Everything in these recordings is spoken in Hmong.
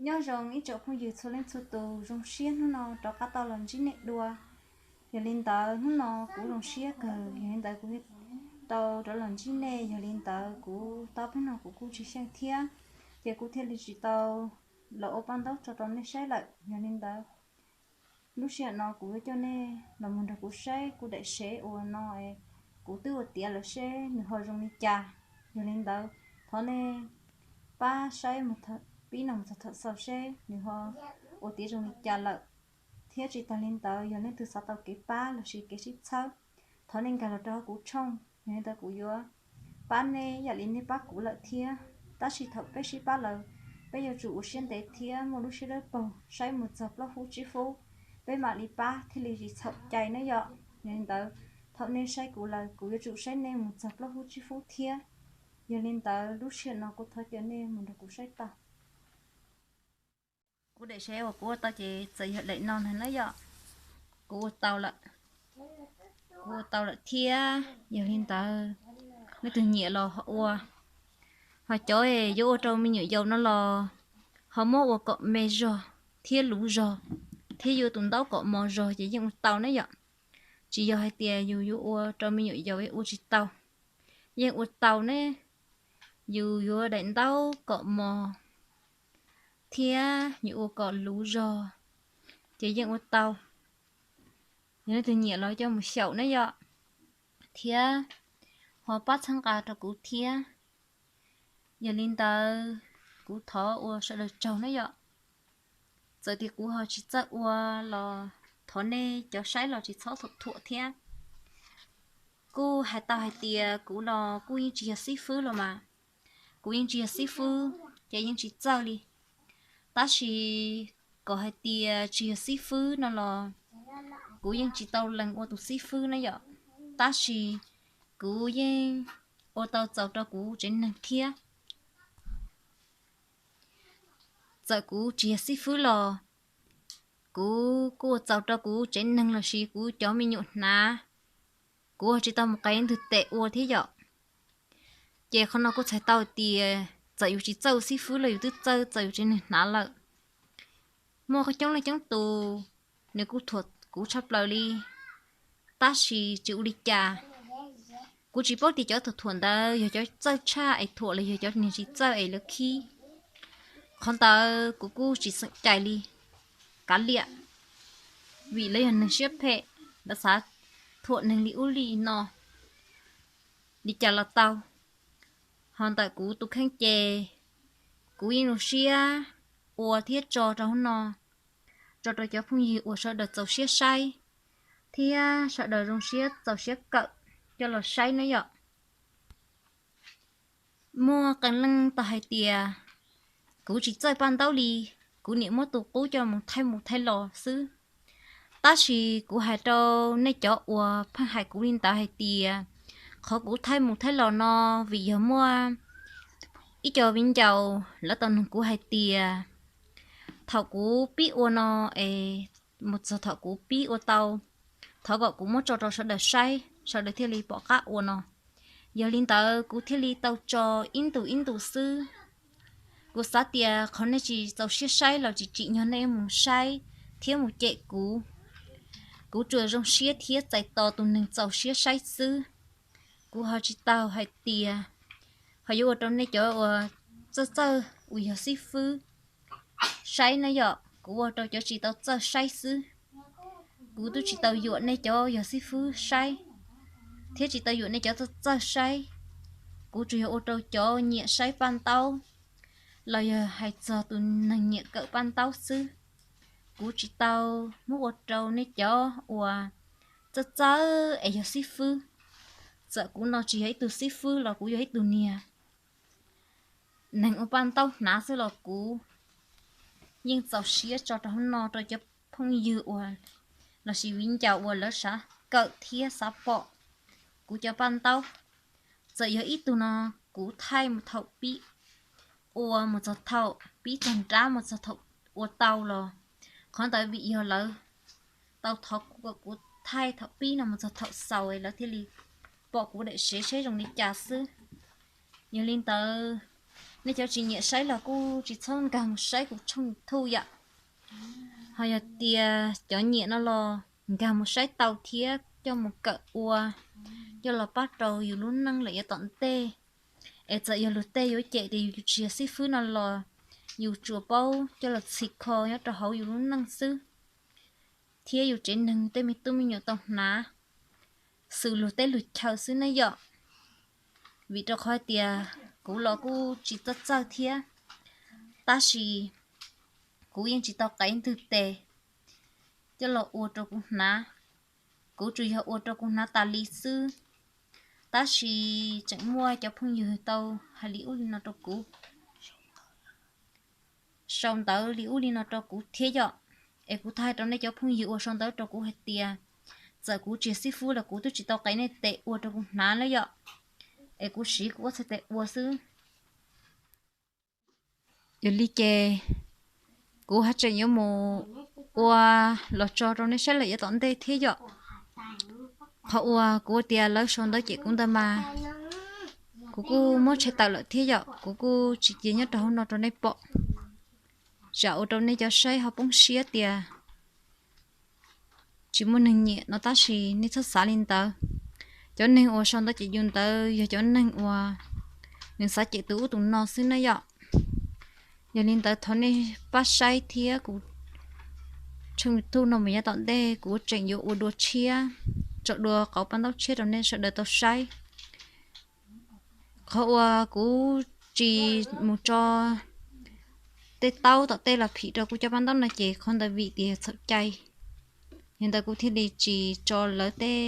Nyob zoo ib tsoom phooj ywg txhua leej txhua tus, zoo siab hnub no rov qab tau los ntsib nej dua. Yog li ntawd hnub no kuv zoo siab kawg, yog li ntawd kuv tau rov los ntsib nej, yog li ntawd kuv tab peb no kuv kuj tsis xyeej thiab, ces kuv thiaj li tsis tau los ua paj ntaub tso rau nej saib lawm. Yog li ntawd lub sij hawm no kuv yuav coj nej los mus nrog kuv saib kuv daim sev uas no, kuv twb ua tiav lawm seb nws ho zoo li cas. Yog li ntawd thov nej pab saib mus, pib no mus txog thaum xaus seb nws ho ua tiav zoo li cas lawm. Thiab tsis tas li ntawd yog leej twg xav tau kev pab lossis kev sib txhawb, thov nej nkag los rau kuv tshooj, yog li ntawd kuv yuav pab nej yam li nej pab kuv lawm thiab. Tab sis thaum peb sib pab lawm, peb yuav tsum ua siab ntev thiab muaj lub siab dawb paug saib mus txog plaub hub tsib hub, peb mam li pab thiaj li tsis txhaum cai na yom. Yog li ntawd thaum nej saib kuv lawm kuv yuav tsum saib nej mus txog plaub hub tsib hub thiab. Yog li ntawd lub sij hawm no kuv thov caw nej mus nrog kuv saib tau. Kuv daim sev uas kuv ua tau ces txawm yog daim no na yom. Kuv ua tau lawm, kuv ua tau lawm thiab. Yog li ntawd leej twg nyiam los ho ua. Ho cov yuav ua rau me nyuam yaus no los ho muab ua kom me zog thiab luv zog thiab yuav tus ntaub kom mos zog ces yeej ua tau na yom. Tsis yog hais tias yus yuav ua rau me nyuam yaus ua tsis tau, yeej ua tau ne. Yus yuav daim ntaub kom mos thiab yus ua kom luv zog ces yeej ua tau. Yog leej twg nyiam los coj mus xyaum na yom, thiab ho pab txhawb nqa rau kuv thiab. Yog li ntawd kuv thov ua sawv daws tsaug na yom. Txawm tias kuv ho tsis txawj ua los thov nej cov saib los tsis txhob thuam thiab. Kuj hais tau hais tias kuv los kuj yeej tsis yog xib fwb los mas, kuv yeej tsis yog xib fwb ces yeej tsis txawj li. Tab sis kom hais tias tsis yog xib fwb no los kuv yeej tsis tau lees ua tus xib fwb na yom. Tab sis kuv yeej ua tau txaus rau kuv tsev neeg thiab. Txawm kuv tsis yog xib fwb los kuv kuj ua txaus rau kuv tsev neeg lossis kuv cov me nyuam hnav. Kuv tsis tau mus qev ntug tes ua thiab yom. Ces qhov no kuj txhais tau tias txawm yus tsis txawj ua xib fwb los yus twb txawj txaus yus tsev neeg hnav lawm. Muaj coob leej coob tus nws kuj thuam kuv tshaj plaws li, tab sis tsis ua li cas. Kuv tsis paub tias cov thuam thuam ntawd yog cov txawj tshaj es thuam los yog cov niag tsis txawj es lawv khib. Qhov ntawd kuv kuj tsis xeem cai li, kav liam, vim lawv yog neeg siab phem, lawv xav thuam neeg li ub li no li cas los tau. Ho ntawm kuv tus kheej ces kuv yeej zoo siab ua thiab tso rau hauv no, tso rau cov phooj ywg uas sawv daws txaus siab saib thiab sawv daws zoo siab txaus siab kawm coj los saib na yom. Muaj qee leej tau hais tias kuv tsis txawj paj ntaub li, kuv niam muab tus qub coj mus thaij mus thaij los xwb. Tab sis kuv hais rau nej cov uas pheej hais kuv li ntawd hais tias qhov kuv thaij mus thaij los no vim yog muaj ib co viv ncaus lawv tau nug kuv hais tias thaum kuv pib ua no es mus txog thaum kuv pib ua tau, thov kom kuv muab tso rau sawv daws saib sawv daws thiaj li pom qab ua no. Yog li ntawd kuv thiaj li tau tso ib ntus ib ntus xwb. Kuv xav tias qhov nej tsis txaus siab saib los tsis tsim nyog nej mus saib thiab mus cem kuv. Kuv tsuas zoo siab thiab txais tos tus neeg txaus siab saib xwb. Kuv ho tsis tau hais tias ho yuav ua rau nej cov uas txawj txawj uas yog xib fwb saib na yom, kuv ua rau cov tsis tau txawj saib xwb. Kuv twb tsis tau yuam nej cov yog xib fwb saib thiab tsis tau yuam nej cov txawj txawj saib. Kuv tsuas yog ua rau cov nyiam saib paj ntaub los yog hais txog tus neeg nyiam kawm paj ntaub xwb. Kuv tsis tau muab ua rau nej cov uas txawj txawj es yog xib fwb. Txawm kuv no tsis yog ib tug xib fwb los kuv yog ib tug niag neeg ua paj ntaub hnav xwb los kuv yeej txaus siab tso rau hauv no rau cov phooj ywg uas lossis viv ncaus uas lawv xav kawm thiab xav pom kuv cov paj ntaub. Txawm yog ib tug no kuv thaij mus thaum pib ua mus txog thaum pib txog nrab mus txog thaum ua tau los qhov ntawd vim yog lawv tau thov kuv kom kuv thaij thaum pib no mus txog thaum xaus lawv thiaj li pom kuv daim sev seb zoo li cas xwb. Yog li ntawd Nej cov tsis nyiam saib los kuj tsis txhob nkag mus saib kuv tshooj YouTube yom. Ho yog tias cov nyiam no los nkag mus saib tau thiab coj mus kawm ua, coj los pab rau yus lub neej lawm yav tom ntej. Es txawm yog luag tej yuav cem tias yus tsis yog xib fwb no los yus tsuas paub coj los txhim kho nyob rau hauv yus lub neej xwb, thiab yus tsev neeg tej me tub me nyuam tau hnav xws luag teb luag chaw xwb na yom. Vim rau qhov tias kuv los kuj tsis txawj txawj thiab, tab sis kuv yeej tsis tau qev ntwg tes coj los ua rau kuv hnav. Kuv tsuas yog ua rau kuv hnav tas li xwb, tab sis tseem muaj cov phooj ywg tau hais li ub li no rau kuv, sau ntawv li ub li no rau kuv thiab yom. Es kuv thov hais rau nej cov phooj ywg uas sau ntawv rau kuv hais tias, txawm kuv tsis yog xib fwb los kuv twb tsis tau qev nej tes ua rau kuv hnav na yom. Es kuv siv kuv ua txhais tes ua xwb. Yog li ces kuv haj tseem yuav mus ua los tso rau nej saib lawm yav tom ntej thiab yom. Qhov uas kuv ua tias lawv sau ntawv cem kuv ntawd mas kuv kuj muab tshem tawm lawm thiab yom, kuv kuj tsis cia nyob rau hauv no rau nej pom. Tsam ua rau nej cov saib ho poob siab tias tsis muaj neeg nyiam no tab sis nej txhob xav li ntawd. Cov neeg uas sau ntawv cem yus ntawd yog cov neeg uas nws xav cem tus ub tus no xwb na yom. Yog li ntawd thov nej pab saib thiab kuv tshooj YouTube no mus yav tom ntej kuv tseem yuav ua dua tshiab, tso dua qauv paj ntaub tshiab rau nej sawv daws tau saib. Qhov uas kuv tsis mus tso tej taub tom tej los phim rau kuv cov paj ntaub no ces qhov ntawd vim tias txhaum cai. Yog ntawd kuv thiaj li tsis tso lawv tej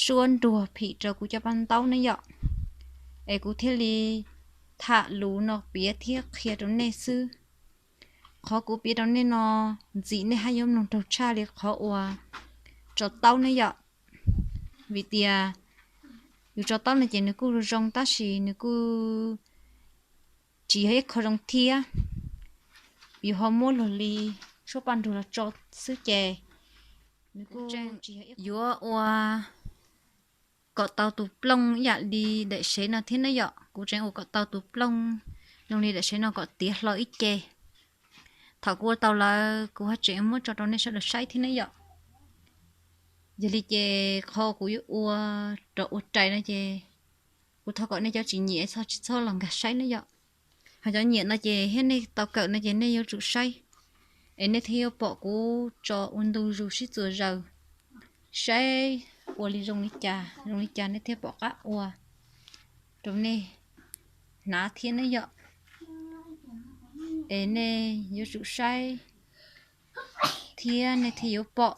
suab nruag phim rau kuv cov paj ntaub ne yom. Es kuv thiaj li tham lus no piav thiab qhia rau nej xwb. Qhov kuv piav rau nej no ntxim nej haj yuav mloog raug tshaj li qhov uas tso taub ne yom. Vim tias yus tso taub no ces nws kuj zoo tab sis nws kuj tsis yog ib qho zoo thiab. Yus ho muab luag li suab paj nruag los tso xwb ces nws kuj yuav ua kom tau tus plooj ib yam li daim sev no thiab ne yom. Kuv tseem ua kom tau tus plooj zoo li daim sev no kom tiav hlo ib ce. Thaum kuv ua tau lawm kuv ho tseem muab tso rau nej sawv daws saib thiab ne yom. Yog li ces qhov kuv yuav ua rov ua rais no ces kuv thov kom nej cov tsis nyiam txhob tsis txhob los nkag saib ne yom. Ho cov nyiam no ces thiab nej tau kawm no ces nej yuav tsum saib, es nej thiaj yuav pom kuv tso ua ntu zus sib txuas zaws, saib ua li zoo li cas zoo li cas nej thiaj pom qab ua rau nej hnav thiab ne yom. Es nej yuav tsum saib thiab nej thiaj yuav pom.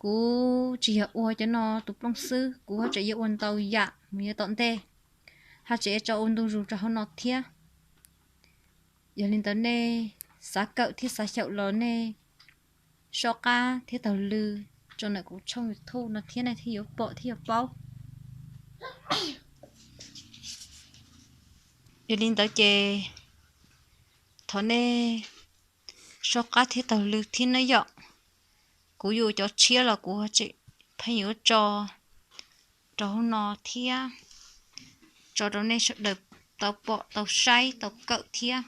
Kuv tsis yog ua cov no tus plooj xwb, kuv ho tseem yuav ua ntau yam mus yav tom ntej, ho tseem yuav tso ua ntu zus rau hauv no thiab. Yog li ntawd nej xav kawm thiab xav xyaum los nej soj qab thiab taug lw tso ntawm kuv tshooj YouTube no thiab nej thiaj yuav pom thiab yuav paub. Yog li ntawd ces thov nej soj qab thiab taug lw thiab nawb yom. Kuv yuav cov tshiab los kuv tseem pheej yuav tso rau hauv no thiab tso rau nej sawv daws tau pom tau saib tau kawm thiab.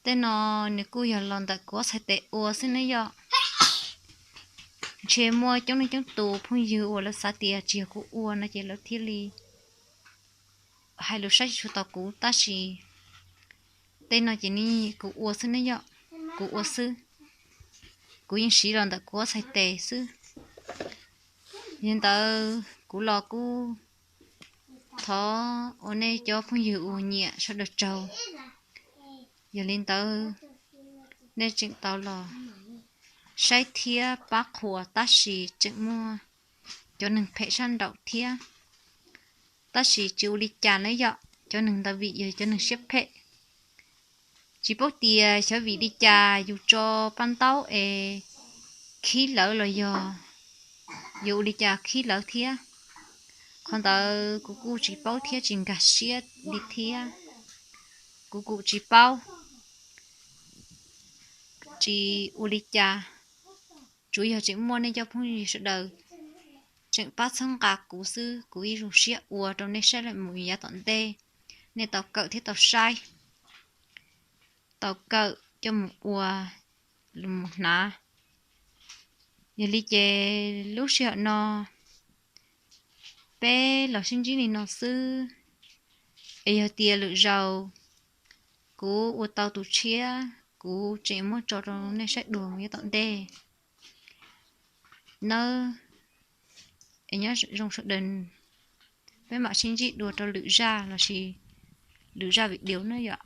Tej no nws kuj yog los ntawm kuv ob txhais tes ua xwb nawb yom. Ntshe muaj coob leej coob tus phooj ywg uas lawv xav tias tsis yog kuv ua no ces lawv thiaj li hais lus saib tsis tshua tau kuv tab sis tej no ces kuv ua xwb nawb yom, kuv ua xwb. Kuv yeej siv los ntawm kuv ob txhais tes xwb. Yog li ntawd kuv los kuj thov ua nej cov phooj ywg uas nyiam sawv daws tsaug. Yog li ntawd nej tseem tau los saib thiab pab qhuas tab sis tseem muaj cov neeg phem sab nraum thiab. Tab sis tsis ua li cas nawb yom, cov neeg ntawd vim yog cov neeg siab phem. Tsis paub tias xyov vim li cas yus tso paj ntaub es khib lawv los yog yuav ua li cas khib lawv thiab. Qhov ntawd kuv kuj tsis paub thiab tsis nkag siab li thiab. Kuv kuj tsis paub, tsis ua li cas. Tsuas yog tseem muaj nej cov phooj ywg sawv daws tseem pab txhawb nqa kuv xwb, kuv ib zoo siab ua rau nej saib lawm mus yav tom ntej. nej tau kawm thiab tau saib, tau kawm coj mus ua, mus hnav. Yog li ces lub sij hawm no peb los sib ntsib li no xwb, es yog tias lwm zaus kuv ua tau tus tshiab kuv tseem muab tso rau nej saib dua mus nyob tom ntej nawb. Es nyob zoo sawv daws, peb mam sib ntsib dua rau lwm zaj lossis lwm zaj video na yom.